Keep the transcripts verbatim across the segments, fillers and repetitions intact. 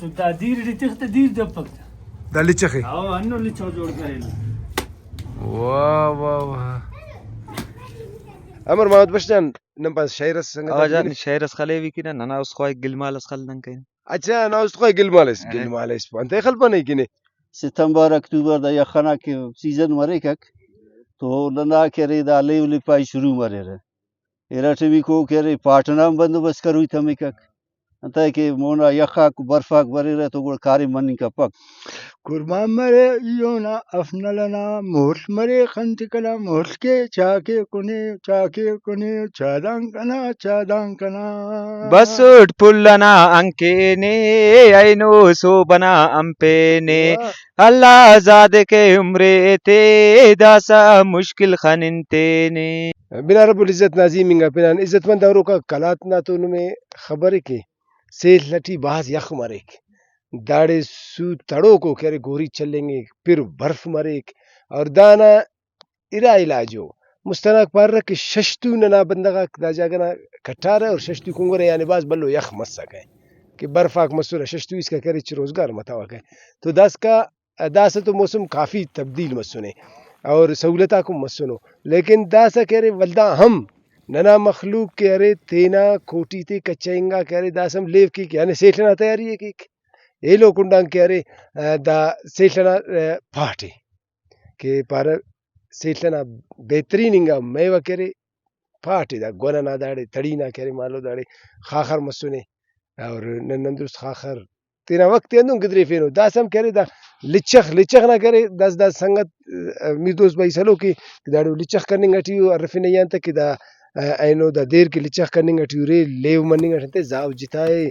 تو دا دیر ٹی تخ تہ دیر دپک تہ۔ دا لچخ ءِ۔ او ہنو لچخ جوڑ کرینو۔ واہ، واہ، واہ۔ امر محمد بخش جان، نن پاس شئیر اس سنگت آ آک جان، گنے۔ شئیر اس خلیوی کنا، ننا است خواہک گلمال اس خل نن کن۔ اچھا، ننا است خواہک گلمال اس، ہاں۔ گلمال اس۔ انتئے خلپنہ ای کنے؟ ستمبر، اکتوبر دا یخ ئنا کہ سیزن مریکک تو ننا کہ ارے دا لیو لپائی شروع مریرہ۔ ارٹمیکو کہ ارے پاٹ ئنا ہم بندوبست کروئی تمکک، انتئے کہ مونا یخ آک برف آک بریرہ تو گڑا کاریم مننگ کپک۔ قربان مرے ای اونا اف نل ئنا، مہل مرے خن تے کنا، مہل کے چا کے کنے، چا کے کنے، چادان کنا، چادان کنا۔ بسٹ پھل ئنا انکینے، اینو سہب ئنا امپینے۔ واہ۔ اللہ زادے کے عمر تے، داسہ مشکل خنن تینے۔ بنا رب العزت نا عظیم انگا پنان۔ عزت مند اوروکا، قلات نا تو نمے خبر ءِ کہ سیل ٹی بھاز یخ مریک، داڑے سو تڑوکو کہ ارے گوریچ چلینگک، پِر برف مریک، اور دانا ارا علاج ءُ۔ مست ئنا پارہ کہ ششتو ننا بندغ آک دا جاگہ نا کٹارہ اور ششتو کنگرہ، یعنی بھاز بھلو یخ مسکہ کہ برف آک مسرہ، ششتو اسکا کہ ارے ہچ روزگار متوکہ۔ تو داسکا داسہ تو موسم کافی تبدیل مسنے اور سہولت آک ہم مسنو، لیکن داسہ کہ ارے ولدا ہم ننا مخلوق کہ ارے تینا کوٹی تے کچہ انگا کہ ارے داسہ ہم لیو کیک، یعنی سیل ئنا تیاری ءِ کیک۔ ایلو کنڈ آن کہ ارے، آ، دا سیل ئنا، آ، پاٹ ءِ کہ پارہ سیل ئنا بہترین انگا میوہ کہ ارے پاٹ ءِ، دا گن ئنا داڑے تڑی نا کہ ارے مالو داڑے خاخر مسنے اور نن نن درست خاخر تینا وخت تے ہندن گدریفینو۔ داسہ ہم کہ ارے دا لچخ، لچخ نا کہ ارے داسہ دا سنگت، آ، میردوست بھائی سلوک ءِ کہ داڑے او لچخ کننگ ٹی او، ہرفنہ ای آن تہ کہ دا، آ، اینو دا دیر کہ لچخ کننگ ٹی ارے، لیو مننگ اٹ انتئے زاو جتا ءِ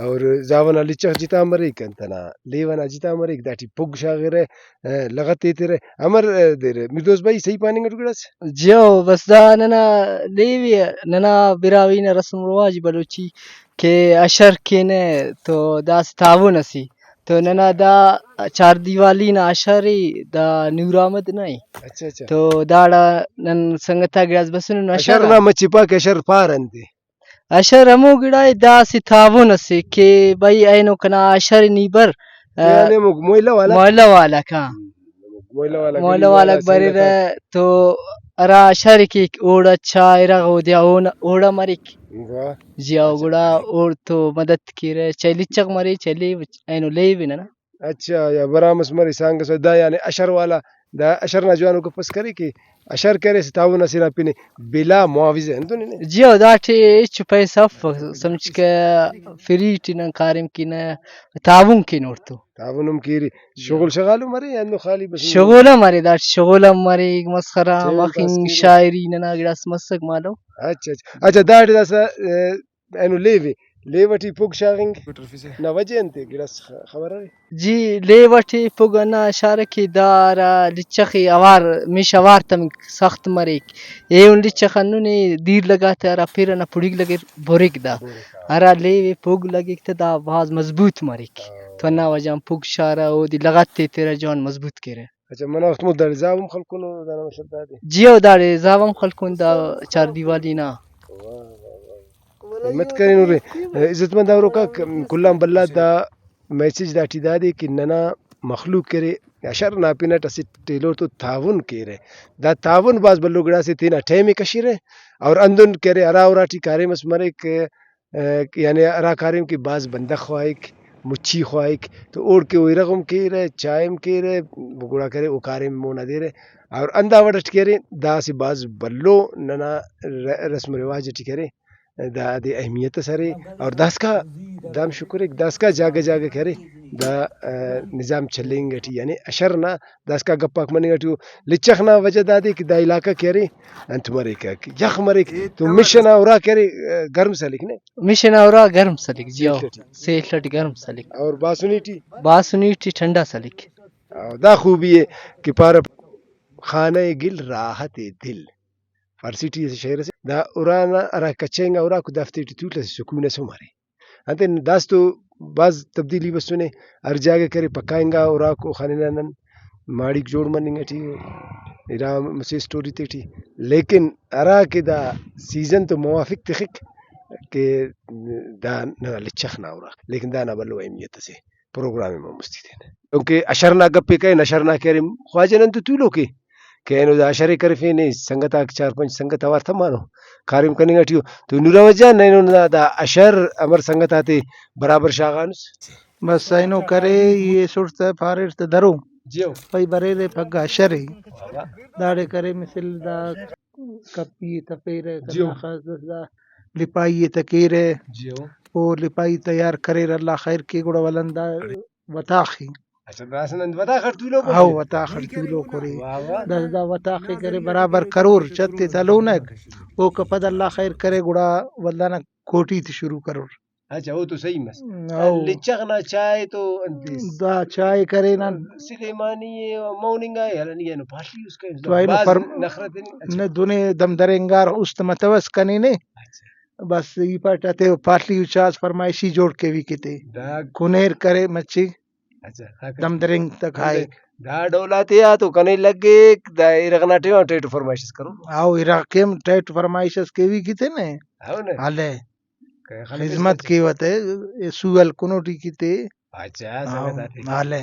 اور زاو ئنا لچخ جتا مریک، انت ئنا لیو ئنا جتا مریک، داٹی پھگ شاغرہ، آ، لغت ایترہ۔ امر، آ، دیرہ میردوست بھائی، صحیح پاننگ اٹ گڑاس؟ جیو، بس دا ننا لیو ءِ، ننا براہوئی نا رسم رواج بلوچی کہ اشر کینہ تو داسہ تعاون اسے۔ تو ننا دا چاردیوالی نا اشر ءِ، دا نور احمد نا ءِ۔ اچھا، اچھا۔ تو داڑا نن سنگت آک گڑاس بسنن اشر اشر آ۔ نا مچہ پاک اشر پار انت ءِ؟ اشر ہمو گڑا ءِ، دا اسہ تعاون اسے کہ بھئی اینو کنا اشر ءِ نی بر، آ، یعنی ہمو موئلہ والا؟ موئلہ والاک، ہاں۔ موئلہ والا موئلہ گریب والاک والا سنگت آک۔ بریرہ تو ہرا اشر ءِ کیک اوڑا چا ارغ اودے آ اونا، اوڑا مریک۔ واہ۔ جی ہاں، اچھا۔ گڑا اوڑتو مدد کیرہ، چائے لچغ مرے، چائے لیو، اینو لیو ءِ ننا۔ اچھا، یا برام اس مرے سانگ ئس دا، یعنی اشر والا، دا اشر نا جوانو گپ اس کرے کہ اشر کرے اسہ تعاون اسے نا پن ءِ بلا معاوضہ ہندن ءِ نے؟ جی ہو، داٹی ہچو پیسہ افک، سمجھکہ فری ٹی نن کاریم کینہ، تعاون کین اوڑتو۔ تعاون ہم کیرے، جی۔ شغل شغال ہم ارے یا ہندن خالی بس؟ شغل ہم ارے، داٹی شغل ہم مریک، مسخرہ ہم ٹائم پاس مخنگ، کیرے۔ شاعری ننا گڑاس مسک مالو۔ اچھا، اچھا۔ اچھا، داٹی داسہ، ا، اینو لیو ءِ، لیو ٹی پھگ شاغنگ نا وجہ انت ءِ؟ گڑاس خ-، خبر ارے؟ جی، لیو ٹی پھگ ہندا شارہ کہ دا ہرا لچخ ءِ اوار، میش اوار تمک سخت مریک۔ ایہن لچخ ہندن ءِ، دیر لگا تہ ہرا پِر ئنا پڑیک لگیر، بریک دا۔ بریک، ہاں۔ ہرا لیو ءِ پھگ لگیک تہ دا بھاز مضبوط مریک۔ ہاں۔ تو ہندا وجہ غان پھگ شارہ، اودے لغت ایترہ، جوان مضبوط کیرہ۔ اچھا، منہ وخت مون داڑے زاو ہم خلکنو، دانا مطلب دادے؟ جی ہو، داڑے زاو ہم خلکن دا چار دیوالی نا۔ واہ، واہ، واہ۔ ہمت کرینورے۔ عزت مند آ ہروکا، کل آن بھلا دا میسج داٹی دادے کہ ننا مخلوق کہ ارے اشر نا پن اٹ اسٹ ایلو تو تعاون کیرہ۔ دا تعاون بھاز بھلو گڑاسے، تینا ٹائم ءِ کشرہ اور ہندن کہ ارے ہرا اراٹی کاریم اس مریک، ء، یعنی ہرا کاریم کہ بھاز بندغ خواہک، مچی خواہک، تو اوڑکہ او ارغ ہم کیرہ، چائے ہم کیرہ، گڑا کرے او کاریم مونا دیرہ۔ اور ہندا وڑ اٹ کہ ارے، دا اسہ بھاز بھلو ننا ر-، رسم و رواج اٹی کہ ارے، دادے اہمیت اس ارے۔ اور داسکا دام شکر ء، داسکا جاگہ جاگہ کہ ارے، دا، ء، نظام چلینگ اٹی، یعنی اشر نا داسکا گپاک مننگ اٹی ء۔ لچخ نا وجہ دادے کہ دا علاقہ کہ ارے، انت مریک، یخ مریک، تو مش ئنا اُرا کہ ارے، گرم سلک نے؟ مش ئنا اُرا گرم سلک، جی ہو۔ سیل ئٹی۔ سیل ئٹی گرم سلک۔ اور باسنی ٹی؟ باسنی ٹی ٹھنڈا سلک۔ او، دا خوبی ء کہ پارہ، خانہ گل راحت دل۔ فارسی ٹی اسہ شعر اسے، دا اُرا نا ہرا کچہ انگا اُراکو دافتے ٹی تولہ اسہ سکون ئس ہم ارے۔ انتئے داسہ تو بھاز تبدیلی بسنے، ہر جاگہ کہ ارے پکا انگا اُراکو خننہ نن، ماڑیک جوڑ مننگ ٹی ارا مسہ اسٹوری تیٹی، لیکن ہرا کہ دا سیزن تو موافق تخک کہ دا ننا لچخ نا اُرا، لیکن دانا بھلو اہمیت اسے۔ پروگرام ءِ مون مستی تینے۔ دنکہ اشر نا گپ ءِ کرین، اشر نا کہ ارے خواجہ نن تو تولوک ءِ کہ اینو دا اشر ءِ کرفینے، سنگت آک چار پنچ سنگت اوار تمانو کاریم کننگ ٹی ءُ۔ تو نور احمد جان، اینو دا، دا اشر امر سنگت آتے برابر شاغانس؟ بس اینو کرے، ای ایسٹ تہ پاریٹ تہ درو۔ جیو۔ پئی بریرے پگہ اشر ءِ۔ واہ واہ۔ داڑے کرے مثل دا کپی ءِ تفیرہ، جیو۔ کنا خاص بس دا لپائی ءِ تکیرہ۔ جیو۔ او لپائی تیار کریر، اللہ خیر کے، گڑا ولدا وتاخ ءِ۔ اچھا، داسہ نن وتاخ اٹ تولوک ہو؟ ہاؤ، وتاخ اٹ تولوک ہو رے۔ واہ واہ۔ داسہ دا وتاخ ءِ کرے برابر کرور، چھت ءِ تلونک، اوکا پد اللہ خیر کرے گڑا ولدانا کوٹی تے شروع کرور۔ اچھا، او تو صحیح مس۔ ہاؤ۔ لچغ نا چائے تو انت اس؟ دا چائے کرے نن۔ سلیمانی ءِ مون انگا ءِ، ہلنی اینو پاٹلی اس کائنس تو اینو بھاز پر-، نخرہ تینے۔ اچھا۔ نہ دنے دم درینگار است متوس کنے نے۔ اچھا۔ بس ای پاٹ آتے پاٹلی اچاس فرمائشی جوڑ کیوی کتے۔ دا کنیر کرے مچے۔ اچھا، ہاں، دم درینگ تک ہائے۔ دا ڈول آتے آ تو کنے لگیک، دا ارغ نا ٹائم ٹیٹ فرمائش اس کرو۔ ہاؤ، ارغ کیم ٹیٹ فرمائش اس کیوی کتے نے۔ ہاؤ نے۔ ہلے۔ کہ خلق اس خدمت کچ۔ کیوہ تہ، اے سو ہلکنو ٹی کیتے۔ اچھا، ہاں، سنگت آتے۔ ہلے۔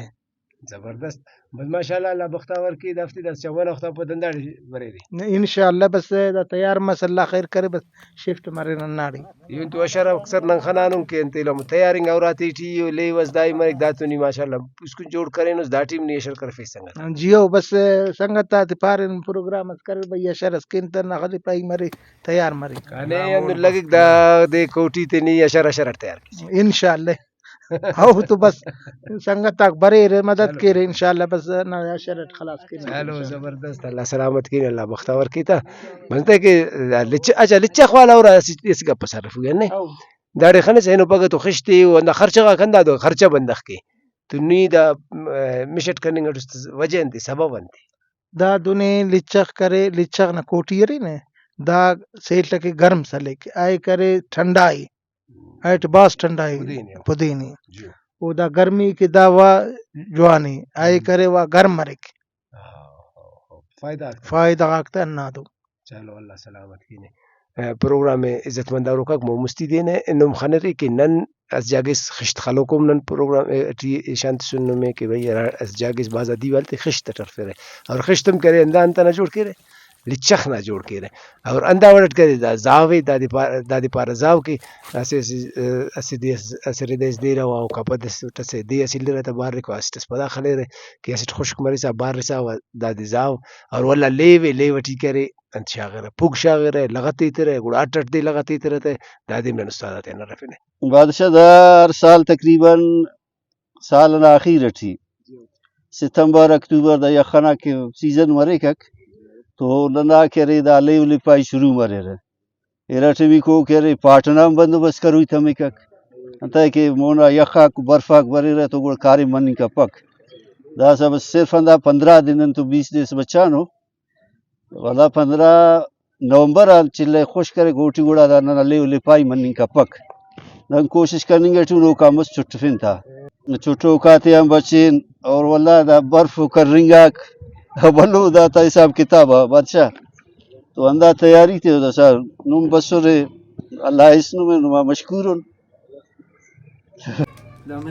زبردست۔ بس ماشاءاللہ، اللہ بختاور کے، دافتے داسہ چوان وخت آ پد ہنداڑے بریرے۔ انشاءاللہ بس دا تیار مس، اللہ خیر کرے، بس شفٹ مریر ہنداڑے۔ ایہن تو اشر اکثر نن خنانن کہ انت ایلم تیار انگا اراتے ٹی، او لیو اس دائی مریک، دا تو نی ماشاءاللہ پوسکن جوڑ کرینس، دا ٹی ہم نی اشر کرفیس سنگت۔ جی ہو، بس سنگت آتے پارین پروگرام اس کریر بھئی، اشر اس کن تہ نخلی پائی مرے، تیار مرے۔ کنے ہندن لگک دا دے کوٹی تے نی اشر اشر اٹ تیار کیسہ۔ انشاءاللہ۔ ہاؤ تو بس سنگت آک بریرہ، مدد چلو۔ کیرہ، انشاءاللہ بس ننا اشر اٹ خلاص کینہ۔ چلو، زبردست، اللہ سلامت کینہ، اللہ بختاور کیتا۔ بنتے کہ لچ-، اچھا، لچغ والا اور اسہ، اسہ گپ اس ہرفوئی نے۔ ہاؤ۔ داڑے خنس اینو پگہ تو خشتے او، ہندا خرچہ غاک ہندا دو خرچہ بندغ کے۔ تو نی دا، م-، مشٹ کننگ اٹ است وجہ انتے، سبب انتے؟ دا دنے لچغ کرے، لچغ نا کوٹی ارے نے، دا سیل ٹکے گرم سلیک، اے کرے ٹھنڈا ءِ، ایٹ بھاز ٹھنڈا ءِ، پدینے۔ پدینے۔ جی۔ او دا گرمی کہ دا وا جوان ءِ، اے ہم۔ کرے وا گرم مریک۔ ہاں، ہاں، ہاں۔ فائدہ آک۔ فائدہ غاک تہ ہندادو۔ چلو، اللہ سلامت کینہ۔ ا، پروگرام ءِ عزت مند اوروکاک مون مستی تینے، نم خنرے کہ نن اسہ جاگہ اس خشت خلوکم نن پروگرام ٹی شان تسن نمے کہ بھئی ہرا اسہ جاگہ اس بھازا دیوال تے خشت اٹ ہرفیرہ، اور خشت ہم کرے ہندا انت ئنا جوڑ کیرہ، لچغ نا جوڑ کیرہ، اور ہندا وڑ اٹ کرے دا زاو ءِ دادے پا-، دادے پارہ زاو کہ اسہ، اسہ، اسہ دے اس، اسہ ردئے اس دیرہ و اوکا پد اسٹ اسہ دے اس الیرہ تہ بارک و اسٹ اس پدا خلیرہ کہ اسٹ خشک مرسا بارسا و دادے زاو، اور ولدا لیو ءِ، لیو ٹی کرے انت شاغرہ، پھگ شاغرہ، لغت ایترہ، گڑا اٹ اٹ دے لغت ایترہ تہ دادے نن استاد آتیان ہرفنہ۔ بادشاہ دا ہر سال تقریباً سال ئنا آخیر ٹی ستمبر، اکتوبر دا یخ ئنا کہ سیزن مریکک تو ننا کہ ارے دا لیو لپائی شروع مریرہ۔ ارٹمیکو کہ ارے پاٹ ئنا ہم بندوبست کروئی تمکک، انتئے کہ مونا یخ آک برف آک بریرہ تو گڑا کاریم مننگ کپک۔ داسہ بس صرف ہندا پندرہ دن نن تو بیس دے اس بچانو۔ ولدا پندرہ نومبر آ چلہ خشک کرے، اوٹی گڑا دا ننا لیو لپائی مننگ کپک۔ نن کوشش کننگ ٹی اُن، اوکان بس چٹفن تا۔ چٹوک آتیان بچین، اور ولدا دا برف و کرنگاک بھلو دا تا حساب کتاب آ بادشاہ۔ تو ہندا تیاری تے او داسہ نم بسرے، اللہ اس نمے، نما مشکور ان۔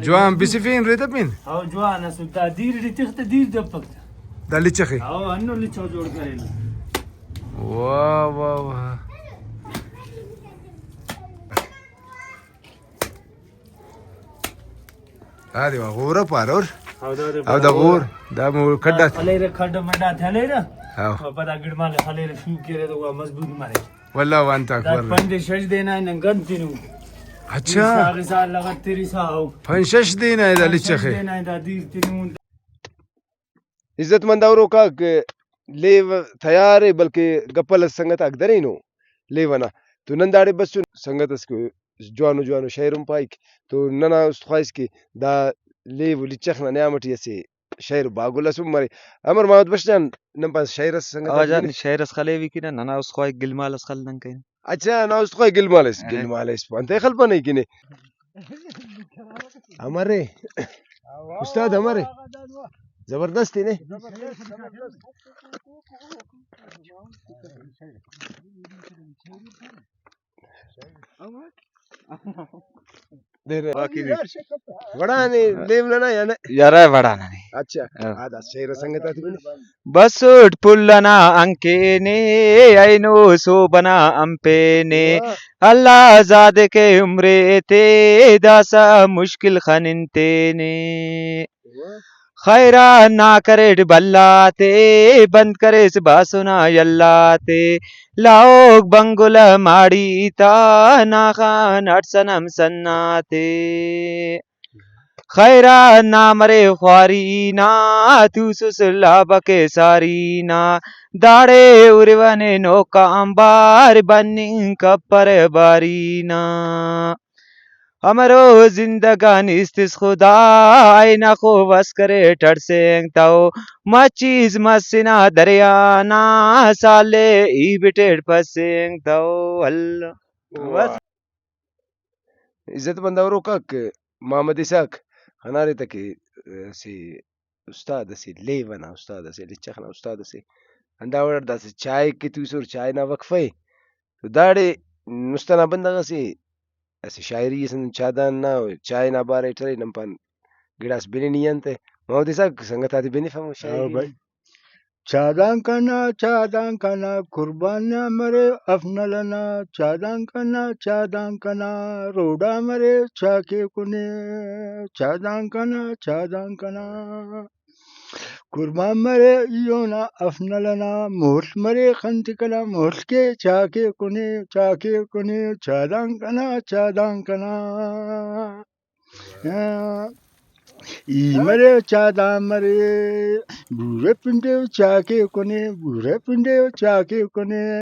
جوان بسفین ریتہ پین۔ او جوان اسو، دا دیر ٹی تخ تہ دیر دپک تہ۔ دا لچغ ءِ۔ او ہنو لچغ جوڑ کرینے۔ واہ، واہ، واہ۔ دادے وا غورہ پارور۔ او دادے او دا غور۔ دا مو کڈا۔ خلیرہ کڈ منڈا تھلیرہ۔ ہاں۔ او پدا گڑمال خلیرہ شروع کیرہ تو وا مضبوط مرے۔ واللہ وانتاک دا ور۔ پنچ شش دے نا نن گند تنو۔ اچھا۔ ساغ سال لغت تیری سا ہو۔ پنچ شش دے نا دا پنچ شش لچغ ءِ۔ دے نا دا دیر تنو۔ عزت مند اوروکاک، لیو تیار ءِ، بلکہ گپل اس سنگت آک درینو لیو ئنا۔ تو نن داڑے بسن، سنگت اس کہ جوانو جوانو شئیر ہم پائک، تو ننا است خواہس کہ دا لیو و لچغ نا نیام ٹی اسہ شئیر باگل اس ہم مرے۔ امر محمد بخش جان، نن پانہ شئیر اس سنگت آک جان، شئیر اس خلیوی کینہ، ننا است خواہک گلمال اس خل نن کین۔ اچھا، نا است خواہک گلمال اس، ہاں۔ گلمال اس، انتئے خلپنہ ای کنے۔ امرے؟ استاد امرے؟ زبردست ءِ نے۔ وڑانے لیو ننا یا نہ؟ یارا وڑانے۔ اچھا۔ ہاں۔ آ دا شعر سنگت آتے۔ بسٹ پھل ئنا ہنکینے، اینو سہب ئنا ہنپینے۔ واہ۔ اللہ زادے کے عمرے تے، داسہ مشکل خننگ تینے۔ واہ۔ خیرات نا کریٹ بھلا تے، بند کریس باسنا یلا تے۔ لاہوک بنگلہ ماڑی تا، نا خان اٹ صنم سنا تے۔ خیرات نا مرے خواری نا، توسس لابہ کے ساری نا۔ داڑے اریوانے نوک آنبار، بننگ کپرہ باری نا۔ امرو زندگانی استس خدا، آئینا خو بس کریٹ اڑسینگ تو۔ مچیس مسنا دریا نا، سالے ای بٹیٹ پسینگ تو۔ اللہ۔ واہ۔ بس۔ عزت مند اوروکاک، محمد اسحاق خنارے تہ کہ اسہ استاد اسے، لیو ئنا استاد اسے، لچغ نا استاد اسے، ہندا وڑ داسہ چائے کہ توسر، چائے نا وقفہ ءِ، تو داڑے مست ئنا بندغ اسے اسہ شاعری ئس ہندن چادان نا چائے نا بارہ ٹی ارے، نن پان گڑاس بننی انتئے۔ محمد اسحاق سنگت آتے بنفہ ہمو ہاں شاعری بھائی۔ نا۔ چادان کنا، چادان کنا، قربان نا مرے افنل ئنا۔ چادان کنا، چادان کنا، روڈا مرے چاکے کنے۔ چادان کنا، چادان کنا۔ قربان مرے ایہن آ افنل ئنا، مہل مرے خنتے کنا، مہل کے چاکے کنے، چاکے کنے، چادان کنا، چادان کنا۔ آ، ای مرے چادان مرے، بورے پنڈے چاکے کنے، بورے پنڈے چاکے کنے۔